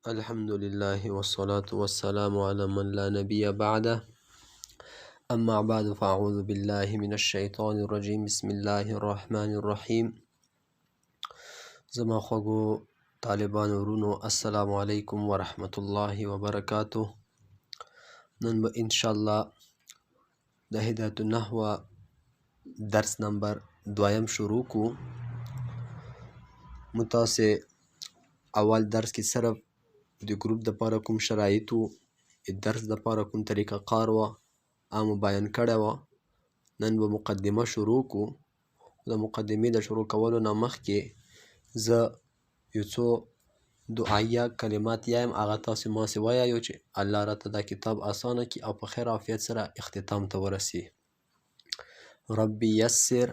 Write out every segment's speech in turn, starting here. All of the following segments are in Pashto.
الحمد لله والصلاة والسلام على من لا نبي بعده. أما بعد، فأعوذ بالله من الشيطان الرجيم. بسم الله الرحمن الرحيم. زما خوږو طالبانو ورونو، السلام علیکم ورحمت الله وبرکاته. نن به ان شاء الله د هدایت النحو درس نمبر دویم شروع کو. متاسې اول درس کې صرف د ګروپ د پاره کوم شرایط وو، درس د پاره کوم طریقه کار وه، هغه مو بیان کړی وه. نن به مقدمه شروع کو. د مقدمې د شروع کولو نه مخکې زه یو څو دعایه کلمات یم، هغه تاسو ما سي وایايو چې الله راته دا کتاب اسانه کړي او په خیر او عافیت سره اختتام ته ورسي. ربي یسر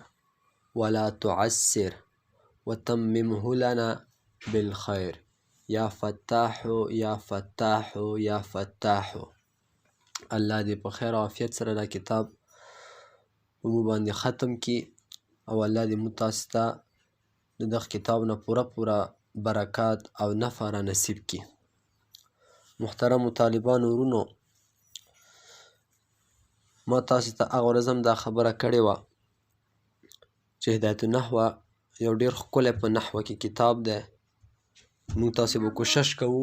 ولا تعسر وتممه لنا بالخير یا فتاح یا فتاح یا فتاح. الله دې په خیر او عافیت سره دا کتاب په موږ باندې ختم کړي او الله دې موږ تاسو ته د دغه کتاب نه پوره پوره برکات او نفع را نصیب کړي. محترمو طالبانو ورونو، ما تاسو ته هغه ورځ هم دا خبره کړې وه چې هدایت النحو یو ډیر ښکلی په نحوه کې کتاب دی. موږ تاسو به کوشش کوو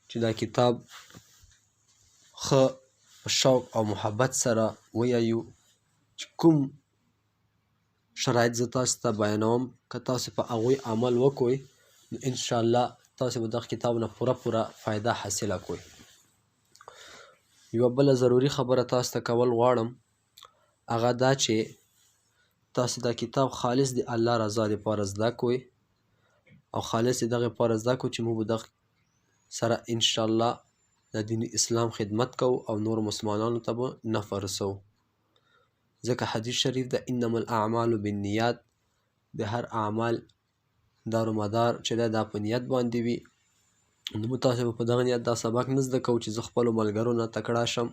چې دا کتاب ښه په شوق او محبت سره ویایو، چې کوم شرایط زه تاسو ته بیانوم، که تاسو په هغوی عمل وکړئ نو انشاءالله تاسو به دغه کتاب نه پوره پوره فایده حاصله کړئ. یوه بله ضروري خبره تاسو ته کول غواړم، هغه دا چې تاسو دا کتاب خالص د الله رضا لپاره زده کړئ او خالص د دغه لپاره زده کړئ چې موږ به دغه سره انشاءالله د دین اسلام خدمت کوو او نور مسلمانانو ته به نفع رسوو. ځکه حدیث شریف د انما الاعمال بالنیات، د هر اعمال دار و مدار چې ده دا په نیت باندې وي. نو موږ تاسو به په دغه نیت دا سبق نه زده کوو چې زه خپلو ملګرو نه تکړه شم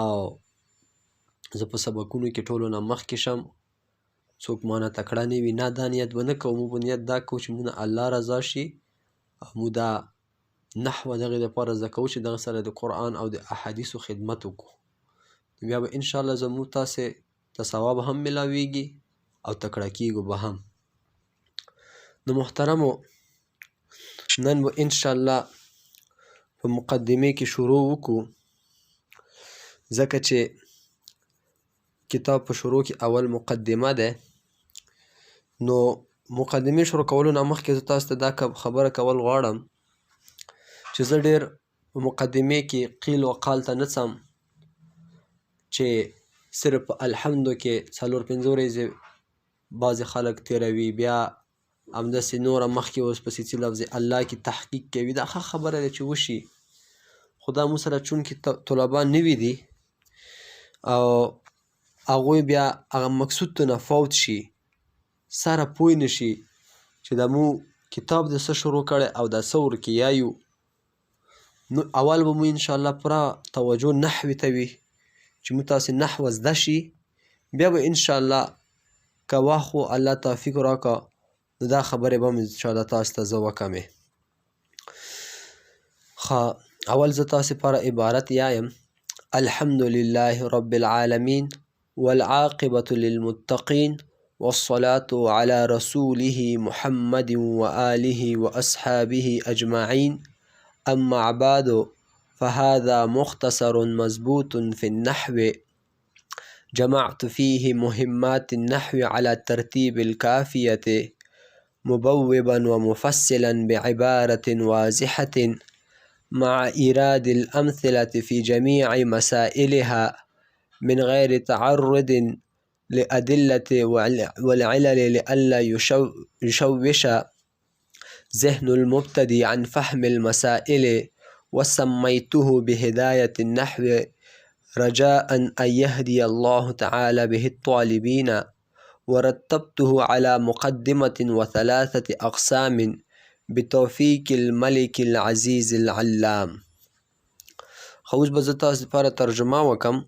او زه په سبقونو کې ټولو نه مخکې شم، څوک ما نه تکړه نه وي. نه، دا نیت به نه کوو. موږ به نیت دا کوو چې موږ نه الله رضا شي او موږ دا نحوه دغې دپاره زده کوو چې دغه سره د قرآن او د احادیثو خدمت وکړو. بیا به انشاءالله زموږ تاسې ته ثواب هم ملاویږي او تکړه کیږو به هم. نو محترمو، نن به انشاءالله په مقدمې کې شروع وکړو، ځکه چې کتاب په شروع کې اول مقدمه ده. نو مقدمې شروع کولو نه مخکې زه تاسو ته دا خبره کول غواړم چې زه ډېر په مقدمې کې قیل و قال ته نه ځم، چې صرف په الحمدو کې څلور پنځه ورځې بعضې خلک تېروي، بیا همداسې نوره مخکې اوس پسې چې لفظ الله کې تحقیق کوي. دا ښه خبره ده چې وشي، خو دا موږ سره چونکې طلبا نوي دي او هغوی بیا هغه مقصود ته نه فوت شي، سره پوه نه شي چې دا مو کتاب د څه شروع کړی او دا څه ورکې یایو. نو اول به مو انشاءالله پوره توجه نحوې ته وي چې موږ تاسې نحوه زده شي، بیا به انشاءالله که وخت و الله توفیق راکړه نو دا خبرې به هم انشاءالله تاسو ته زه وکړم. ښه، اول زه تاسې لپاره عبارت یایم: الحمد لله رب العالمین والعاقبة للمتقین والصلاة على رسوله محمد وآله وأصحابه أجمعين. أما بعد، فهذا مختصر مضبوط في النحو، جمعت فيه مهمات النحو على ترتيب الكافية، مبوبا ومفصلا بعبارة واضحة مع إيراد الأمثلة في جميع مسائلها من غير تعرض لأدلة والعلل لئلا يشوش ذهن المبتدئ عن فهم المسائل، وسميته بهداية النحو رجاء أن يهدي الله تعالى به الطالبين، ورتبته على مقدمة وثلاثة أقسام بتوفيق الملك العزيز العلام. خو اوس به زه تاسو لپاره ترجمه وکم.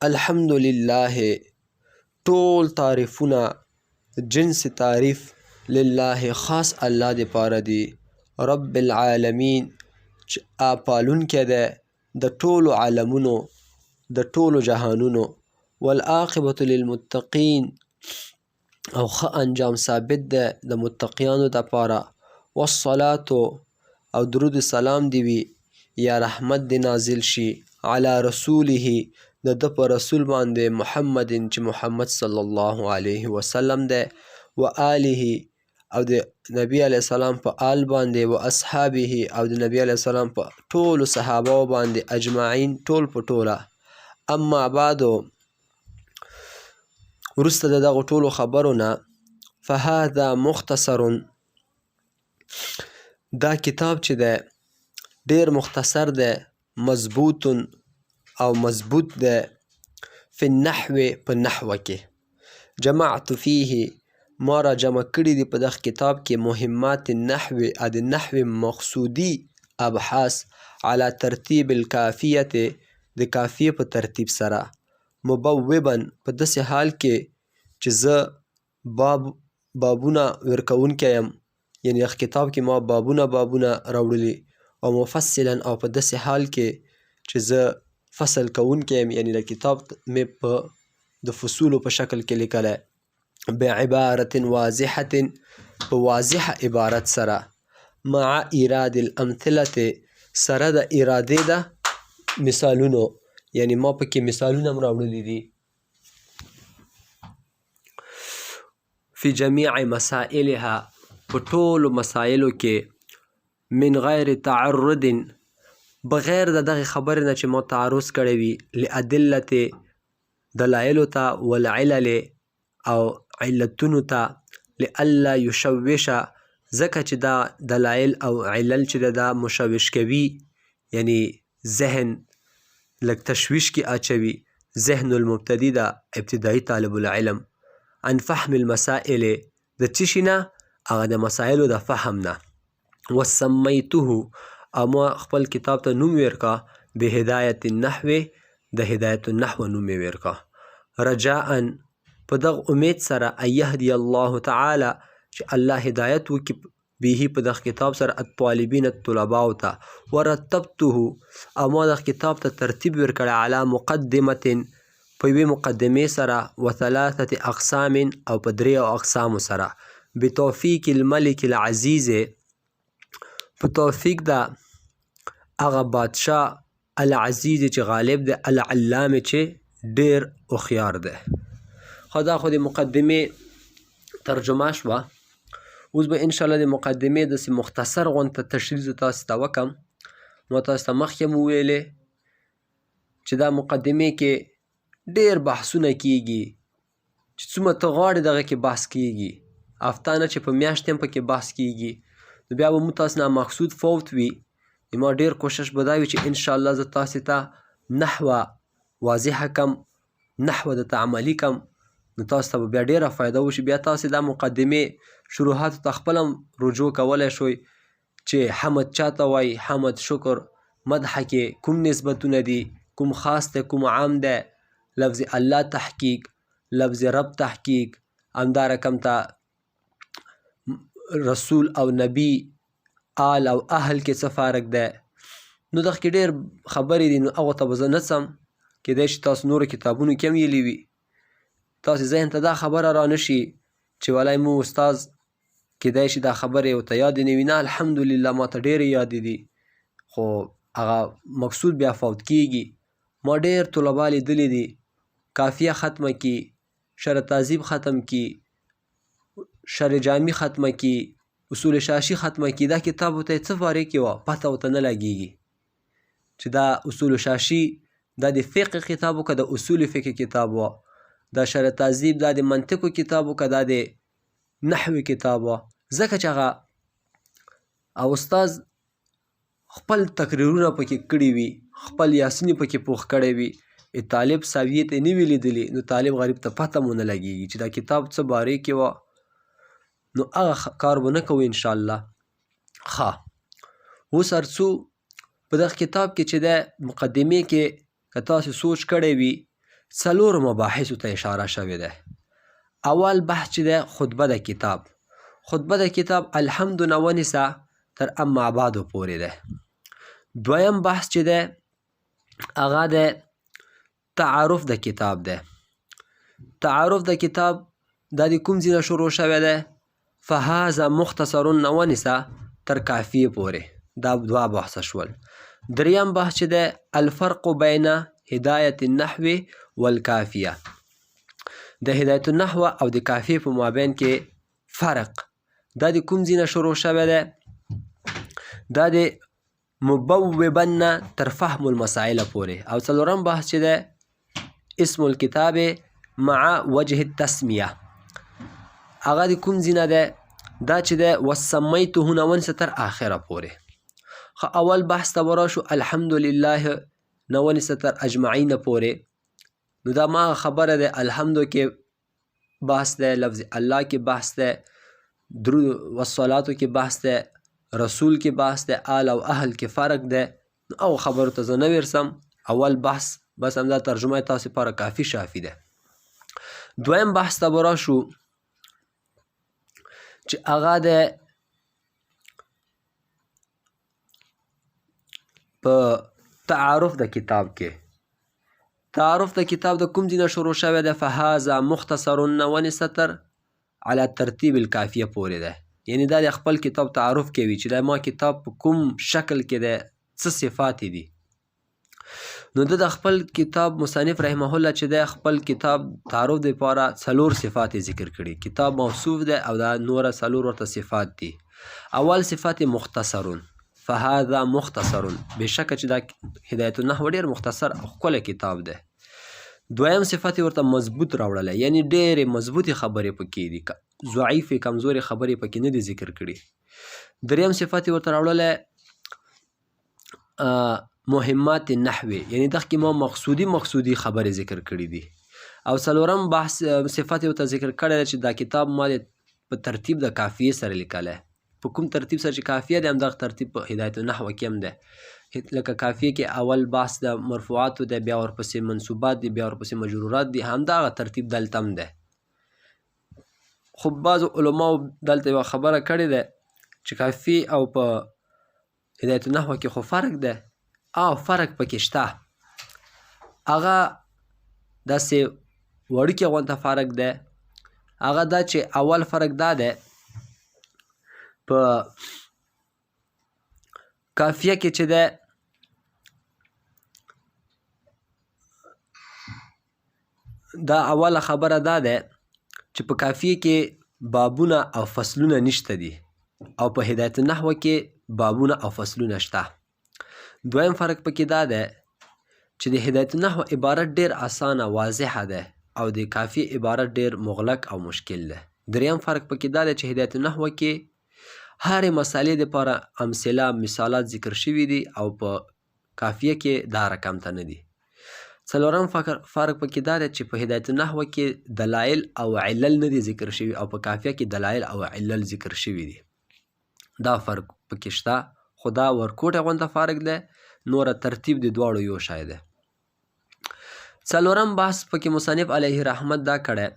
الحمد لله، ټول تعریفونه جنس تعریف لله خاص الله دپاره دي. رب العالمین، چې پالونکی دی د ټولو عالمونو، د ټولو جهانونو. والعاقبة للمتقین، او ښه انجام ثابت دی د متقیانو دپاره. والصلاة، او درود سلام دی وي یا رحمت دی نازل شي، علی رسوله، د ده په رسول باندې، محمد، چې محمد صلی الله علیه وسلم دی، و آله، او د نبی علیه السلام په آل باندې، و اصحابه، او د نبی علیه السلام په ټولو صحابه باندې، اجمعین، ټول په ټوله. اما بعد، وروسته د دغو ټولو خبرو نه، فهذا مختصر، دا کتاب چې دی ډیر مختصر دی، مضبوط، او مضبوط دی، فی النحو، په نحو کې. جمعت فیه، ما را جمع کړي دي په دغه کتاب کې، مهمات النحو، د نحو مقصودي ابحاث، علی ترتیب الکافیه، د کافیې په ترتیب سره، مبوبا، په داسې حال کې چې زه باب بابونه ورکوونکی یم، یعنی دغه کتاب کې ما بابونه بابونه راوړلي، او مفصلا، او په داسې حال کې چې زه فصل کوونکی یم، یعنی د کتاب مې په د فصولو په شکل کې لیکلی، بعبارة واضحة، په واضح عبارت سره، مع ایراد الامثلة، سره د ارادې د مثالونو، یعنی ما پکې مثالونه هم راوړلي دي، فی جمیع مسائلها، په ټولو مسایلو کې، من غیر تعرض، بغیر د دغې خبرې نه چې ما تعرض کړی وي، لادلة، دلایلو ته، والعلل، او علتونو ته، لئلا یشوش، ځکه چې دا دلایل او علل چې ده دا مشوش کوي، یعنی ذهن لږ تشویش کې اچوي، ذهن المبتدی، د ابتدایي طالب العلم، عن فهم المسائل، د څه شي نه؟ هغه د مسایلو د فهم نه. وسمیته، او ما خپل کتاب ته نوم ورکا، بهدایت النحو، د هدایت النحو نوم یې ورکا، رجاء، په دغه امید سره، ان یهدی الله تعالی، چې الله هدایت وکړي، به، په دغه کتاب سره، الطالبین، الطلباء ته. ورتبته، او ما دغه کتاب ته ترتیب ورکړی، علی مقدمه، په یوې مقدمې سره، وثلاثه اقسام، او په دریو اقسامو سره، بتوفیق الملک العزیز، په توفیق د هغه بادشاه، العزیز، چې غالب دی، العلام، چې ډیر هوښیار دی. خو دا خو د مقدمې ترجمه شوه. اوس به انشاءالله د مقدمې داسې مختصر غونته تشریح زه تاسو ته وکم. ما تاسو ته مخکې هم وویلې چې دا مقدمې کې ډیر بحثونه کیږي، چې څومره ته غواړې دغه کې بحث کیږي، هفته نه چې په میاشت هم پکې بحث کیږي، نو بیا به مو تاسو نه مقصود فوت وي. ما ډیر کوشش به دا وي چې انشاءالله زه تاسو ته نحوه واضحه کم، نحوه د عملي کم، نو تاسو ته به بیا ډیره فایده وشي. بیا تاسو دا مقدمې شروحاتو ته خپل هم رجوع کولی شئ چې حمد چاته وایي، حمد شکر مدح کې کوم نسبتونه دي، کوم خاص دی، کوم عام دی، لفظ الله تحقیق، لفظ رب تحقیق، همدا رقم ته رسول او نبی، آل او اهل کې څه فرق دی. نو دغه کې ډېر خبرې دي، نو هغو ته به زه نه ځم. کیدای شي تاسو نورو کتابونو کې هم ویلي وي. تاسو ذهن ته دا خبره را نه شي چې ولای مو استاد کیدای شي دا خبرې ورته یادې نه وي. نه، الحمدلله ما ته ډېرې یادې دي، خو هغه مقصود بیا فوت کیږي. ما ډېر طلبا لیدلي دي، کافیه ختمه کی، شرح تهذیب ختم کی، شرح جامي ختمه کی، اصول شاشي ختمه کی، دا کتاب ورته څه فارغ کې وه پته ورته نه لګیږي چې دا اصول شاشي دا د فقه کتاب که د اصول فقه کتاب و، دا شرح تهذیب دا د منطقو کتاب که دا د نحوی کتاب و، ځکه چې هغه او استاد خپل تقریرونه پکې کړي وي، خپل یاسیني پکې پوخ کړی وي، طالب ساویې ته نه وي لیدلي، نو طالب غریب ته پته مو نه لګیږي چې دا کتاب څه بارې کې وه. نو هغه کار به نه کوو انشاءالله. ښه، اوس هرڅو په دغه کتاب کې چې ده مقدمې کې که تاسو سوچ کړی وي، څلورو مباحثو ته اشاره شوې ده. اول بحث چې ده خطبه د کتاب، خطبه د کتاب الحمد نه ونیسه تر اما بعدو پورې ده. دویم بحث چې ده هغه د تعارف د کتاب ده. تعارف د کتاب دا د کوم ځای نه شروع شوی ده؟ فهذا مختصر نه ونیسه تر کافیه پورې، دا دوه بحث شول. دریم بحث چې ده الفرق بین هدایت النحو والکافیه، د هدایت النحو او د کافیه په مابین کې فرق، دا د کوم ځای نه شروع شوی ده؟ دا د مبوبا نه تر فهم المسائل پورې. او څلورم بحث چې ده اسم الكتاب مع وجه التسمیه، هغه د کوم ځای نه ده؟ دا چې ده وسمیته نه ونیسه تر آخره پورې. خو اول بحث ته به راشو، الحمدلله نه ونیسه تر اجمعین پورې. نو دا ما خبره ده، الحمد کې بحث ده، لفظ الله کې بحث ده، درود والصلاتو کې بحث ده، رسول کې بحث ده، آل او اهل کې فرق ده. نو هغو خبرو ته زه نه ورسم. اول بحث بس همدا ترجمه تاسو لپاره کافي شافي ده. دویم بحث ته به راشو چې هغه ده په تعارف د کتاب کې. تعارف د کتاب د کوم ځای نه شروع شوی ده؟ فهذا مختصر نه ونیسه تر علی ترتیب الکافیه پورې ده. یعنی دا د خپل کتاب تعارف کوي چې دا ما کتاب په کوم شکل کې ده، څه صفات دي. نو د خپل کتاب مصنف رحمه الله چې د خپل کتاب تعارف دپاره څلور صفات ذکر کړي. کتاب موصوف ده او دا نوره څلور ورته صفات دي. اول صفات مختصرون، فهذا مختصر، بېشکه چې دا هدایت النحو ډېر مختصر او ښکلی کتاب دی. دویم صفت یې ورته مضبوط راوړلی، یعنی ډېرې مضبوطې خبرې پکې دي، ضعیفې کمزورې خبرې پکې نه دي ذکر کړي. دریم صفت یې ورته راوړلی مهمات نحوی، یعنی دغه ما مقصودی مقصودی خبرې ذکر کړې دي. او څلورم بحث صفت یې ورته ذکر کړی دی چې دا کتاب ما په ترتیب د کافیې سره لیکلی، په کوم ترتیب سره چې کافیه دی همدغه ترتیب په هدایت النحو کې هم دی. لکه کافیه کې اول بحث د مرفوعاتو دی، بیا ورپسې منصوبات دي، بیا ورپسې مجرورات دي، همدغه ترتیب دلته هم دی. خو بعضو علماو دلته یوه خبره کړې ده چې کافیه او په هدایت النحو کې خو فرق دی، او فرق پکې شته، هغه داسې وړوکی غونته فرق دی. هغه دا چې اول فرق دا دی په کافیه کې چې ده دا اوله خبره دا ده چې په کافیه کې بابونه او فصلونه نشته دي، او په هدایت النحو کې بابونه او فصلونه شته. دویم فرق پکې دا ده چې د هدایت النحو عبارت ډیر اسانه واضحه ده او د کافیه عبارت ډیر مغلق او مشکل ده. دریم فرق پکې دا ده چې هدایت النحو کې هرې مسالې دپاره امثله مثالات ذکر شوي دي او په کافیه کې دا رقم ته نه دي. څلورم فرق پکې دا دی چې په هدایت النحو کې دلایل او علل نه دي ذکر شوي او په کافیه کې دلایل او علل ذکر شوي دي. دا فرق پکې شته، خو دا ورکوټه غونته فرق دی، نوره ترتیب د دواړو یو شی دی. څلورم بحث پکې مصنف علیه رحمت دا کړی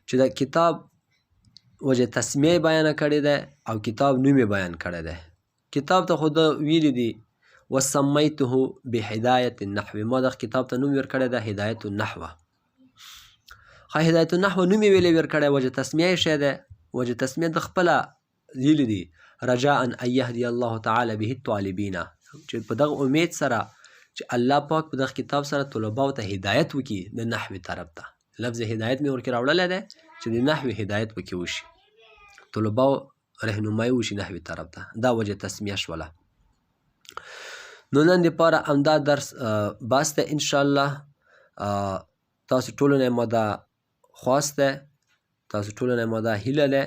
چې د کتاب وجه تسمیه بیانه کړې ده او کتاب نوم یې بیان کړی دی. کتاب ته خو ده ویلي دي وسمیته بهدایت النحو، ما دغه کتاب ته نوم ورکړی ده هدایت النحو. ښه هدایت النحو نوم یې ویلی ورکړی، وجه تسمیه یې شی دی. وجه تسمیه د خپله ویلي دي رجاء ان یهدی الله تعالی به الطالبین، چې په دغه امید سره چې الله پاک په دغه کتاب سره طلباو ته هدایت وکړي د نحوې طرف ته. لفظ هدایت مې ورکې راوړلی دی چې د نحوې هدایت پکې وشي، طلباو رهنمایي وشي نحوې طرف ته. دا وجه تسمیه شوله. نو نن دپاره همدا درس بس دی انشاءالله. تاسو ټولو نه ما دا خواست دی، تاسو ټولو نه ما دا هیله ده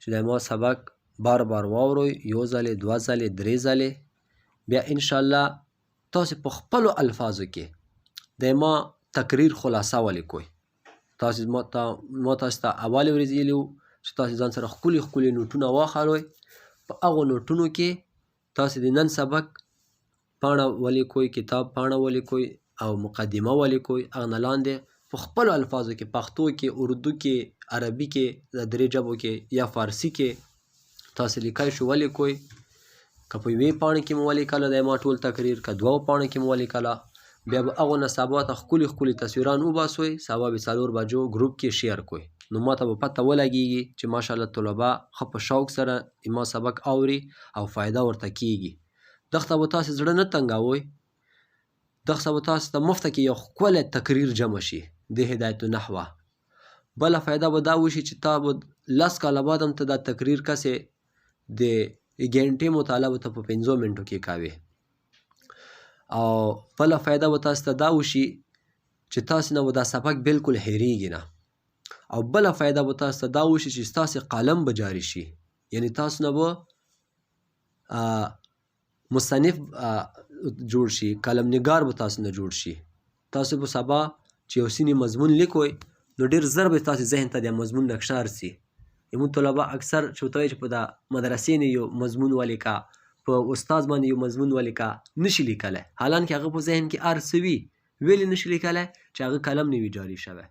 چې د ما سبق بار بار واورئ، یو ځلې، دوه ځلې، درې ځلې، بیا انشاءالله تاسو په خپلو الفاظو کې د ما تقریر خلاصه ولیکئ. تاسو ما تاسو ته اولې ورځې ویلي وو چې تاسو ځان سره ښکلي ښکلي نوټونه واخلئ، په هغو نوټونو کې تاسو د نن سبق پاڼه ولیکئ، کتاب پاڼه ولیکئ او مقدمه ولیکئ. هغه نه لاندې په خپلو الفاظو کې، پښتو کې، اردو کې، عربي کې، د درې ژبو کې یا فارسي کې تاسو لیکای شو ولیکئ. که په یوې پاڼې کې مو ولیکله د ما ټول تقریر، که دوو پاڼو کې مو ولیکله، بیا به هغو نه سبا ته ښکلي ښکلي تصویران وباسوئ، سبا به 4 بجو ګروپ کې شیر کوئ، نو ما ته به پته ولګیږي چې ماشاءالله طلبه ښه په شوق سره ما سبق اوري او فایده ورته کیږي. دغه به تاسې زړه نه تنګوئ، دغه به تاسو ته مفته کې یو ښکلی تقریر جمع شي د هدایت النحوه. بله فایده به دا وشي چې تا به 10 کاله بعد هم ته دا تقریر کسې د ګنټې مطالعه به ته په 5 منټو کې کوې. او بله فایده به تاسو ته دا وشي چې تاسو نه به دا سبق بالکل هېرېږي نه. او بله فایده به تاسو ته دا وشي چې ستاسې قلم به جاري شي، یعنی تاسو نه به مصنف جوړ شي، قلم نګار به تاسو نه جوړ شي. تاسو به سبا چې یو سینې مضمون لیکوئ نو ډېر زر به تاسو ذهن ته د مضمون نقشه ورسي. زموږ طلبه اکثر چې ورته وایي چې په دا مدرسې نه یو مضمون ولیکه، په استاد باندې یو مضمون ولیکه، نشي لیکلی، حالانکه هغه په ذهن کې هر څه وي، ویلې نشي لیکلی چې هغه قلم نه وي جاري شوی.